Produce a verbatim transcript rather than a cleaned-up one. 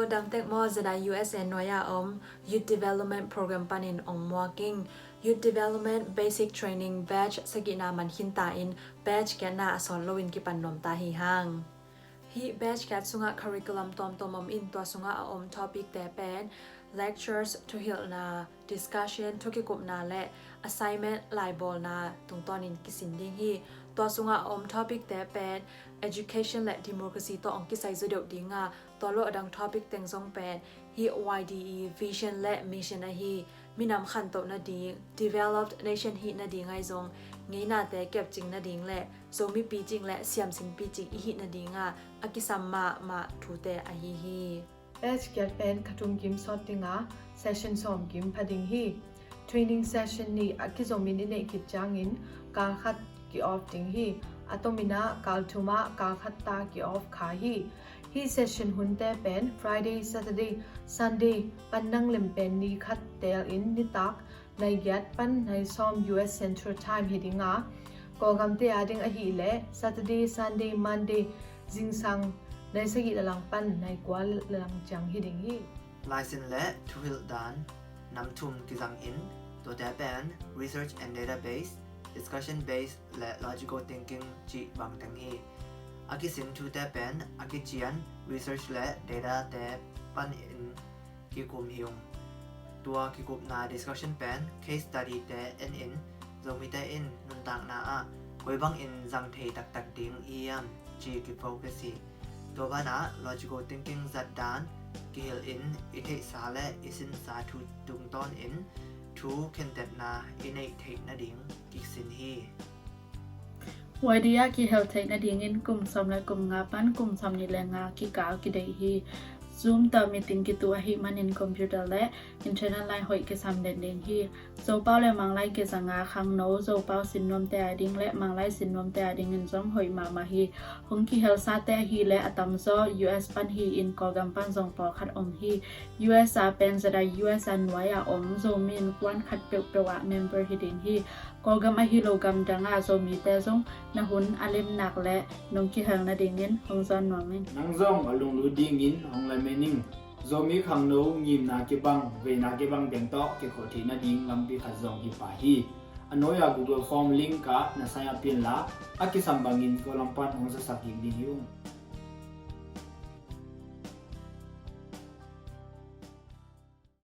Tua dang tek maw, ZI USA nuai-a om Youth Development Program panin ong muak ing. Youth Development Basic Training batch sagihna man khinta in batch giatna a sawt loin kipan nuamta hi hang. Hih batch giat sungah curriculum tuamtuam om in, tua sungah a om topic te pen lectures, thuhilhna, discussion, thukikupna le assignment, laibawlna tungtawnin kisin ding hi. Tua sungah a om topic te pen education le democracy tawh ong kisai zaw deuh ding a, tua lo a dang topic teng zong pen hih Y D E vision le mission ahi, minam khantoh nading, developed nation hih nading ahi zong, ngeinate kepcing nading le Zomi picing le siamsin picing i hih nading a, a kisam mahmah thute ahi hi. Batch giat pen kha thum kim sawt ding a, session sawm kim pha ding hi. Training session nih a kizomin i neih khit ciangin kal khat ki-off ding hi. A tomin ah kal thum ah kal khat ta ki-off kha hi. Hih session hunte pen Friday, Saturday, Sunday pan nang lem pen ni khat teel in, nitak nai giat pan nai sawm U S Central Time hi ding a, Kawlgamte a ding ahih leh Saturday, Sunday, Monday zingsang nai sagih lalang pan nai kua lalang ciang hi ding hi. Laisin le thuhilh dan nam thum kizang in, tuate pen research and database, discussion based le logical thinking cih bang teng hi. A kisin thute pen a kician research le data te pan in kikum hi ung. Tua kikupna discussion pen case study te en in, Zomite in nuntakna ah koi bangin zang thei taktak ding i hiam ci kifocus hi. Tua banah logical thinking zat dan kihilh in, i theihsa le i sinsa thu tungtawn in thu khentatna i neih theih nading kisin hi. Y D A kihel theih nadingin kum sawm le kum nga pan kum sawm nih le nga kikal kideih hi. Zoom tawh meeting kituh ahih manin computer le internet line hoih kisam den ding hi. Zopau le Manglai kizanga khangno Zopau sin nuamte a ding le Manglai sin nuamte a dingin zong hoih mahmah hi. Hong kihelsate ahih leh a tamzaw U S pan hi-in Kawlgam pan zong pawlkhat om hi. U S a pen ZI USA nuai-a om Zomi innkuan khat peuhpeuh ah member hi ding hi. Kawlgam ahi lo gamdang ah Zomite zong na hun a limnak le nong kihel nadingin hong zawn nuam ing. Nang zong a lunglut dingin hong lamen ing. Zomi khangno ngimna kibang, veina kibang teng tawh kikhawh theih nading lampi khat zong hi pah hi. A nuai-a Google Form link ah na sign up inla, a kisam bangin Kawlgam pan hong zasak kik ding hi ung.